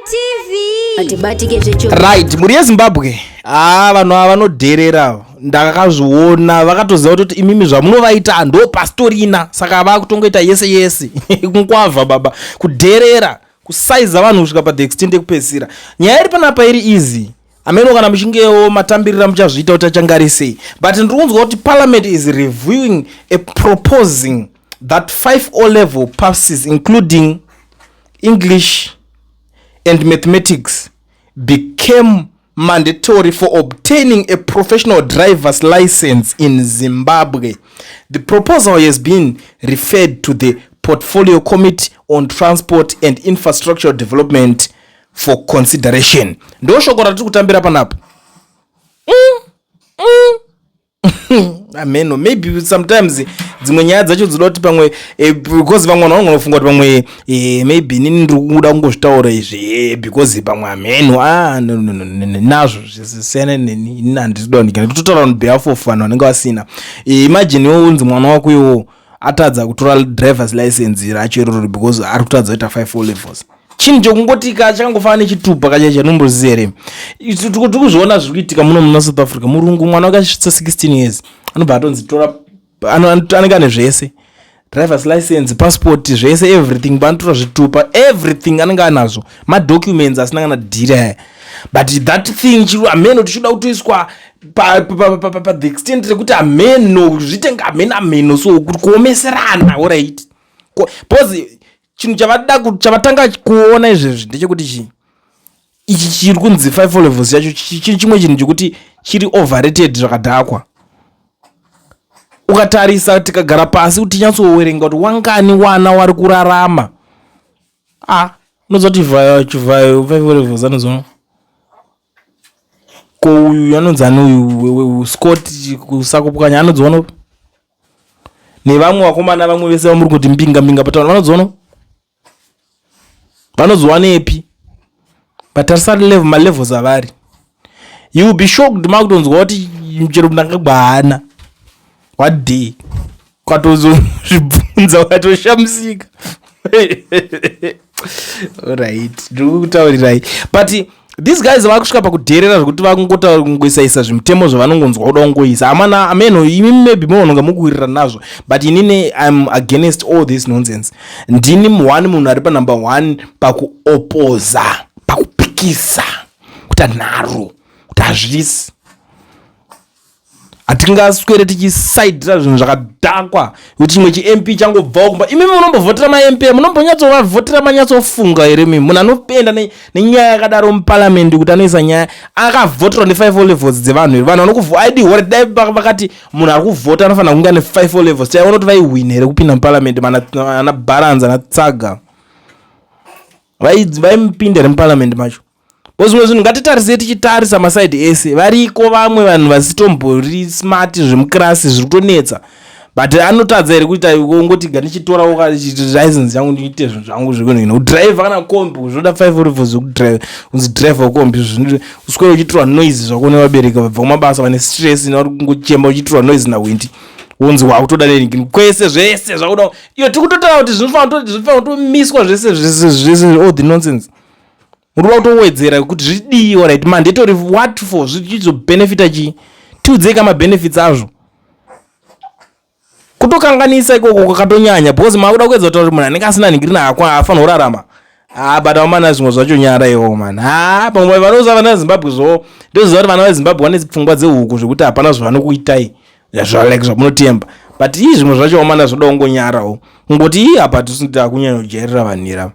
TV. Atibatike zvecho. Right, mhuri yeZimbabwe. Ah, vanhu ava vanodherera. Ndakazviona vakatoziva kuti imimi zvamunovaita ndo pastorina. Saka vakutongoita yese yese. Kunkwavha baba, kudherera, kusaiza vanhu kusvika pa the extent yekupedzisira. Nyaya iri panapa iri easy. Ameno kana muchingewo matambirira muchazviita kuti achangari sei. But ndiri kunzwa kuti parliament is reviewing a proposing that 5 O level passes including English and mathematics became mandatory for obtaining a professional driver's license in Zimbabwe. The proposal has been referred to the Portfolio Committee on Transport and Infrastructure Development for consideration. Ndo shoko ratiri kutambira panapa. Ameno, maybe sometimes dzimwe nyaya dzacho dzinoda kuti pamwe because vamwe vanhu vanogona kufunga kuti pamwe maybe inini ndiri kuda kungozvitaura izvi because pamwe ameno, ah, no, no, no, no, no, nazvo zvisiyana neni. Inini handisi kuda kunikana kutotaura on behalf of vanhu vanenge vasina. Imagine iwe unzi mwana wako iwo atadza kutora driver's license racho iroro because ari kutadza kuita 5 O levels. Chinhu chekungoti ka chakangofanana nechitupa kacha chanomboziva here? Tiri kuzviona zviri kuitika muno muna South Africa. Murungu mwana wake asvitsa 16 years anobva atonzi tora, anenge ane zvese, driver's license, passport, zvese, everything. Panotora zvitupa, everything anenge anazvo, madocuments asina kana dhiri aya. But that thing chiri ameno tichida kutoiswa pa the extent rekuti ameno zvitenga ameno ameno, so kuti kuomeserana. Alright, because chinhu chavada chavatanga kuona izvezvi ndechekuti chii ichi chiri kunzi 5 levels yacho chimwe chinhu chekuti chiri overrated zvakadhakwa. Ukatarisa, tikagara pasi kuti tinyatsowerenga kuti wangani wana wari kurarama, a unoziva kuti Chivhayo, Chivhayo 5 levels anoziva ko? Uyu anonzi ani uyu, Scott Kusakupwanya, anodziona nevamwe vakomana vamwe vese vamuri kuti mbinga mbinga pataura, vanodziona, vanodziwanepi? Patarisa level, malevels avari, you will be shocked. Makutonzwa kuti chero Mnangagwa haana what day, kwatozozvibvunza ukatoshamisika. Alright, ndiri kutaurirai, but these guys vakusvika pakudherera zvekuti vakungotaura kungoisaisa zvimutemo zvavanongonzwa kuda kungoisa. Amana, ameno imi maybe munonga mukuwirirana nazvo, but inini I'm against all this nonsense. Ndini one munhu ari panumber one pakuopoza, pakupikisa, kuita nharo kuti hazvisi. Hatingaswere tichisaidhira zvinhu zvakadhakwa kuti chimwe chiMP changobvawo kumba. Imi munombovhotera maMP, munombonyatsovavhotera, manyatsofunga here? Mimi munhu anopenda nenyaya yakadaro muparamende kuti anoisa nyaya akavhoterwa ne5 levels dzevanhu here? Vanhu vanokuaidi dai vakati munhu ari kuvhota anofanira kunge ane 5 levels, taiona kuti vaihwina here kupinda muparamende? Ana Baranza, ana Tsaga vaimupinda here muparamende macho? Zvimwe zvinhu ngatitarisei tichitarisa masaidi ese. Variko vamwe vanhu vasitombori smart zvemukirasi, zviri kutonetsa, but anotadza here kuita ngoti gandichitorawo license yangu ndiite zvinhu zvangu zvekuno kudhiraivha kana kombi? Zvinoda 5 levels zvekudhiraivha, kunzi dhiraivha kombi, uswere uchitirwa noise zvako nevabereki vabva kumabasa vane stress, vari kungochema, uchitirwa noise nawindi, wonzi wakutoda nenhingini kwese zvese zvakuda. Iyo tiri kutotaura kuti zvinofanira kutomiswa zvese zvese zvese, all the nonsense. Muri kuda kutowedzera kuti zvidii? Alright, mandatory what for? Zvichizobenefita chii? Tiudzei ka mabenefits azvo. Kutokanganisa ikoko kwakatonyanya because makuda kuedza kutaura kuti munhu anenge asina nhingirina haafanira kurarama. Ha, but amana, zvimwe zvacho nyara iwo man. Ha, pamwe vanoziva vana veZimbabwe zvo, ndoziva kuti vana veZimbabwe vane pfungwa dzehuku zvekuti hapana zvavanokuitai like zvamunotemba, but ii zvimwe zvacho wamana zvoda kungonyarawo, kungoti ii apa tisina kunyanya kujairira vanhu ira,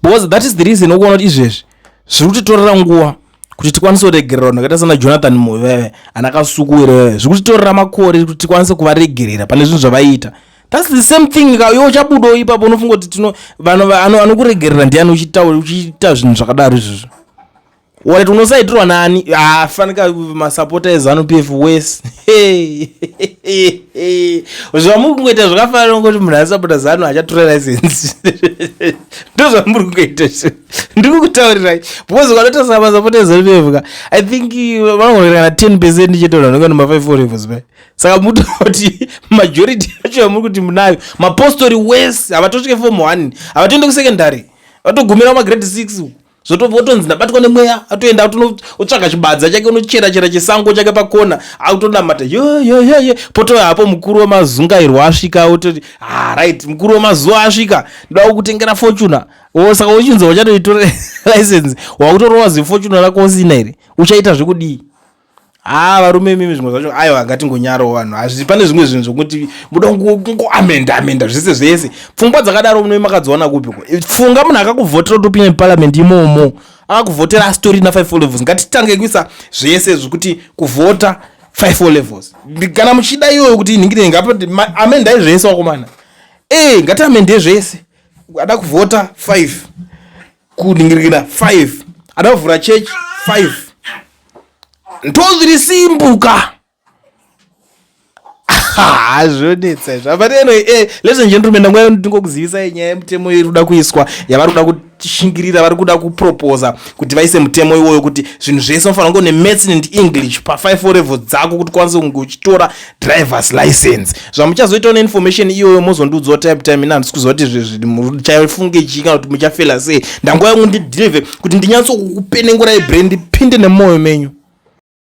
because that is the reason ukuona kuti izvezvi zviri kutitorera nguva kuti tikwanise kuregerera vanhu vakaita sana Jonathan Moyo veve, ana Kasukuwere veve. Zviri kutitorera makore kuti tikwanise kuvaregerera pane zvinhu zvavaiita. That's the same thing ka. Iwe uchabudawo ipapo, unofunga kuti tino vanhu anokuregerera ndiani uchiita zvinhu zvakadaro izvozvo? Alright, unosaitirwa nani? Ah, fanika masapota eZANU PF wese, zvamuri kungoita zvakafanana nekuti munhu asapota ZANU achatora license. Ndo zvamuri kungoita, ndiri kukutaurirai, because ukanotarisa masapota eZANU PF ka, I think vanogona kana 10% chete vanhu vanenge nema 5 levels pai. Saka mutoti majority yacho yamuri kuti munayo mapostori wese havatosvike form 1, havatoende kusecondary. Vatogumira magrade 6 uku. Zvototonzi ndabatwa nemweya, atoenda otsvaga chibadza chake, unochera chera chisango chake pakona, akutonamata yoyoyoyo. Potouya hapo mukuru wemazungairwa asvika, ototi, "Ah, right, mukuru wemazuva asvika, ndoda kukutengera Fortuner." Saka uchinzi uchatoitora license, wakutorova ziFortuner rako usina here? Uchaita zvekudii? Ha, varume imimi, zvimwe zvacho aiwa, ngatingonyarawo vanhu. Hazvi, pane zvimwe zvinhu zvokuti muda kungoamenda amenda zvese zvese. Pfungwa dzakadaro munoi makadziwana kupiko? Funga munhu akakuvhotera utopinda muparliament imomo, akakuvhotera asitorina 5 levels. Ngatitange kuisa zvese zvekuti kuvhota 5 levels, kana muchida iyoyo kuti inhingire, amendai zvese, wakomana. E, ngatiamende zvese. Ada kuvhota 5, kunhingirikira 5, ada kuvhura chechi 5, ndozviri simbuka. Zvonetsa izvo. But anyway, ladies and gentlemen, ndanguva ndingokuzivisai nyaya yemutemo iri kuda kuiswa, yavari kuda kushingirira, vari kuda kuproposa kuti vaise mutemo iwoyo, kuti zvinhu zvese unofanira kunge une maths and English pa5 level dzako kuti ukwanise kunge uchitora drivers license. Zvamuchazoitawo neinformation iyoyo, mozondiudzawo type time. Ina handisi kuziva kuti muchafunge chii kana kuti muchafela sei. Ndanguva yangu ndidhirivhe kuti ndinyatsokupenengurai brain, ndipinde nemwoyo menyu.